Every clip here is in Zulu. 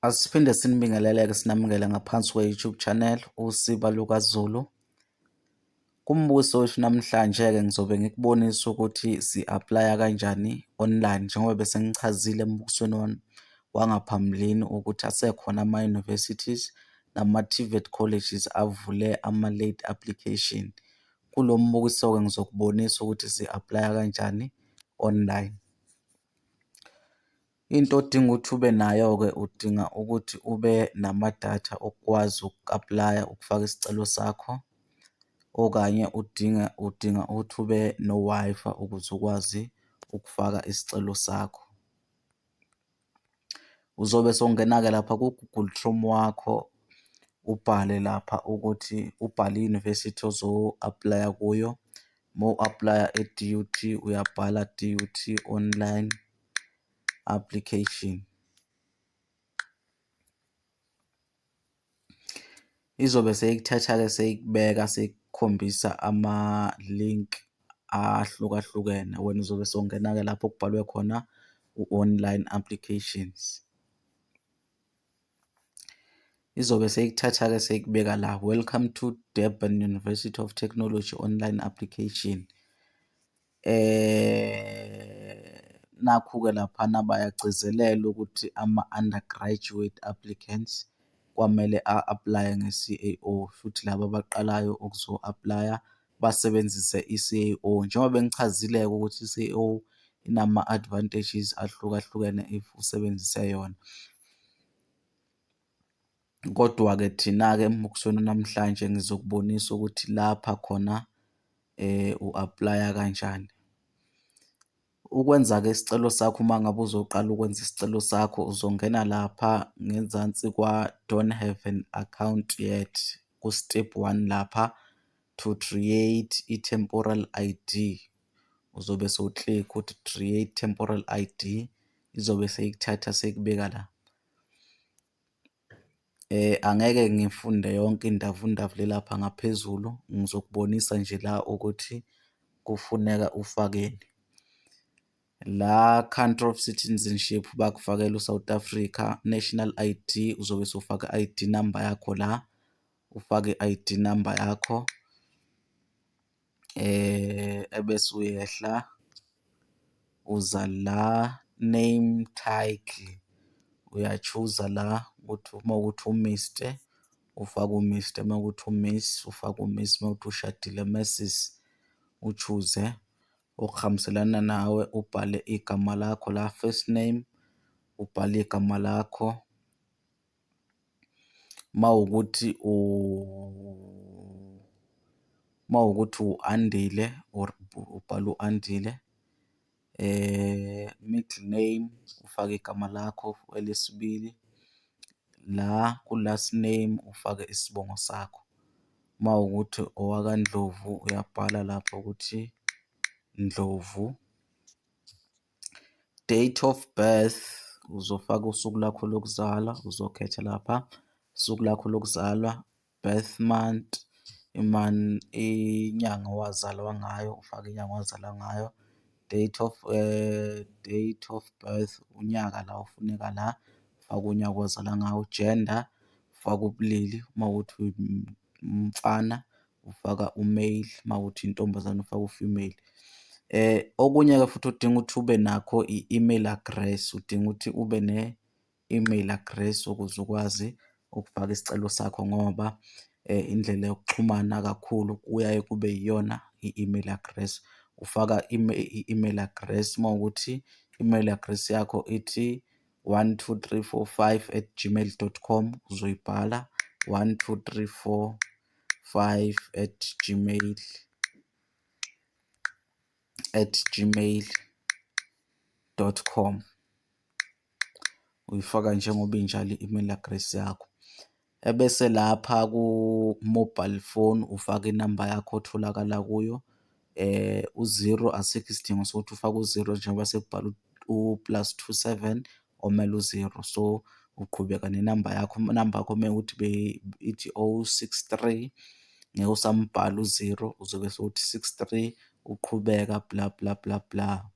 Asiphinde sinibingelele-ke sinamukele ngaphansi kwe-YouTube channel Usiba LukaZulu. Kumbukiso wethu namhlanje-ke ngizobe ngikubonisa ukuthi si-apply-a kanjani online njengoba bese ngichazile embukisweni wami wangaphambilini ukuthi asekhona ama-universities nama-TVET colleges avule ama-late application. Kulo mbukiso-ke ngizokubonisa ukuthi si-apply-a kanjani online. Into odinga ukuthi ube nayo-ke, udinga ukuthi ube namadatha okukwazi uku-apply-a, ukufaka isicelo sakho, okanye udinga ukuthi ube no-Wi-Fi ukuze ukwazi ukufaka isicelo sakho. Uzobe sewungena-ke lapha ku-Google Chrome wakho, ubhale lapha ukuthi ubhale i-university ozo-apply-a kuyo. Uma u-apply-a e-DUT, uyabhala DUT online application. Izobe seyikuthatha-ke seyikubeka seyikukhombisa ama-link ahlukahlukene. Wena uzobe sewungena-ke lapho okubhalwe khona u-online applications. Izobe seyikuthatha-ke seyikubeka la, welcome to Durban University of Technology online application. Nakhu-ke laphana bayagcizelela ukuthi ama-undergraduate applicants kwamele a-apply-e nge-C_A_O, futhi laba abaqalayo ukuzo-apply-a basebenzise i-C_A_O. Njengoba bengichazile-ke ukuthi i-C_A_O inama-advantages ahlukahlukene if usebenzise yona. Kodwa-ke thina-ke embukisweni namhlanje ngizokubonisa ukuthi lapha khona u-apply-a kanjani. Ukwenza-ke isicelo sakho, uma ngabe uzoqala ukwenza isicelo sakho, uzongena lapha ngenzansi kwa-don't have an account yet, ku-step one lapha, to create i-temporal ID. Uzobe sewu-click-a uthi create temporal ID, izobe seyikuthatha seyikubeka la. Angeke ngifunde yonke indavundavu le lapha ngaphezulu, ngizokubonisa nje la ukuthi kufuneka ufakeni. La country of citizenship bakufakela u-South Africa, national ID uzobe sewufaka i-ID number yakho la, ufake i-ID number yakho, ebese uyehla uza la name title, uya-choose-a la ukuthi uma kuwukuthi u-Mister ufake u-Mister, uma kuwukuthi u-Miss ufake u-Miss, uma kuwukuthi ushadile Missus u-choose-e okuhambiselana nawe, ubhale igama lakho la, first name, ubhale igama lakho. Uma kuwukuthi u-Andile or ubhale u-Andile, middle name ufake igama lakho elesibili, la ku-last name ufake isibongo sakho. Uma kuwukuthi owakaNdlovu uyabhala lapho ukuthi Ndlovu. Date of birth, uzofaka usuku lwakho lokuzalwa, uzokhetha lapha usuku lakho lokuzalwa, birth month, inyanga owazalwa ngayo, ufake inyanga owazalwa ngayo. Date of birth, unyaka la ufuneka la, ufake unyaka owazalwa ngawo. Gender, ufake ubulili, uma kuwukuthi umfana ufaka u-male, uma kuwukuthi intombazane ufaka u-female. Okunye-ke futhi odinga ukuthi ube nakho i-email address, udinga ukuthi ube ne-email address ukuze ukwazi ukufaka isicelo sakho ngoba indlela yokuxhumana kakhulu kuyaye kube yiyona i-email address. Ufaka i-email address, uma kuwukuthi i-email address yakho ithi 12345@gmail.com, uzoyibhala 12345 @gmail.com. Uyifaka njengoba injalo i-email address yakho. Ebese lapha ku-mobile phone ufaka inamba yakho otholakala kuyo, u-zero asikho isidingo sokuthi ufake u-zero njengoba sekubhalwe u-+27 omele u-zero. So, uqhubeka nenamba yakho, inamba yakho mewukuthi ithi 063, ngeke usambhala u-zero, uzobe sewuthi 63 uqhubeka bla bla bla bla.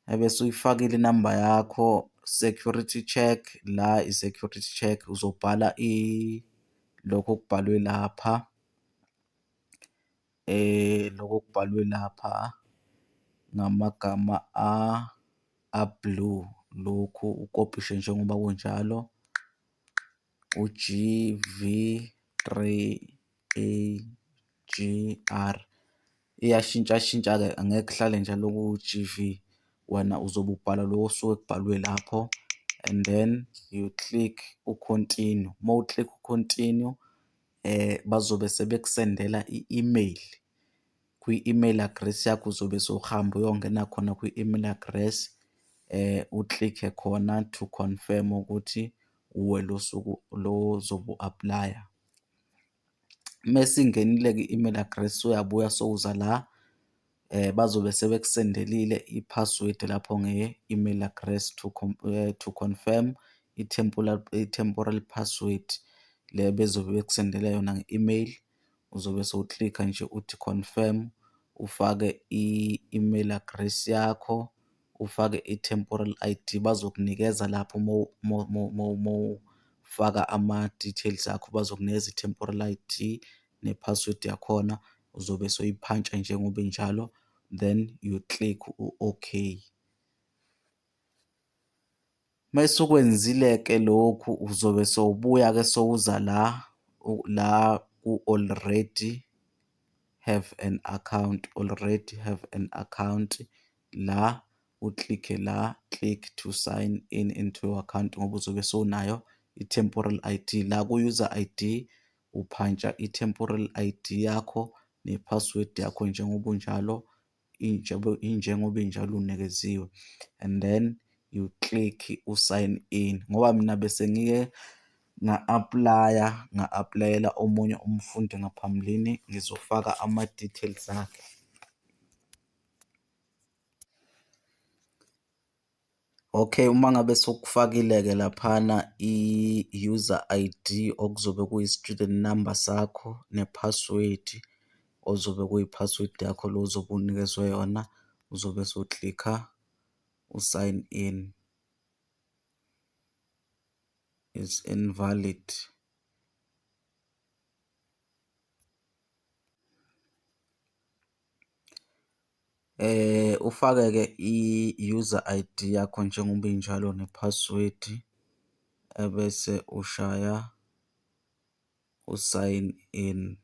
Ebese uyifakile inamba yakho. Security check, la i-security check uzobhala lokhu okubhalwe lapha, lokhu okubhalwe lapha ngamagama a-blue, lokhu ukopishe njengoba kunjalo, u-GV three AGR. Iyashintshashintsha-ke angeke kuhlale njalo kuwu-GV, wena uzobe ubhala lokhu okusuke kubhalwe lapho and then you click u-continue. Uma u-click-a u-continue, bazobe sebekusendela i-email, kwi-email address yakho uzobe sewuhamba uyongena khona kwi-email address, u-click-e khona to confirm ukuthi uwe lo osuke lo ozobe u-apply-a. Mese ingenile-ke i-email address, uyabuya sewuza la, bazobe sebekusendelile i-password lapho nge-email address to confirm i-temporary password le bezobe bekusendele yona nge-email. Uzobe sewu-click-a nje uthi confirm, ufake i-email address yakho, ufake i-temporary ID, bazokunikeza lapho mowufaka ama-details akho, bazokunikeza i-temporary ID ne-password yakhona, uzobe sewuyiphantsha njengoba injalo, then you click u-okay. Mese ukwenzile-ke lokhu, uzobe sewubuya-ke sewuza la, la ku-already have an account, already have an account, la u-click-e la, click to sign in into your account ngoba uzobe sewunayo i-temporary ID. La ku-user ID uphantsha i-temporary ID yakho ne-password yakho njengoba unjalo, injengoba injalo unikeziwe and then you click u-sign in. Ngoba mina bese ngike nga-apply-a, nga-apply-ela omunye umfundi ngaphambilini, ngizofaka ama-details akhe. Okay, uma ngabe sewukufakile-ke laphana i-user ID okuzobe kuyi-student number sakho ne-password ozobe kuyi-password yakho le ozobe unikezwe yona, uzobe sewu-click-a u-sign in. Is invalid. Ufake-ke i-user ID yakho njengoba injalo ne-password, ebese ushaya u-sign in.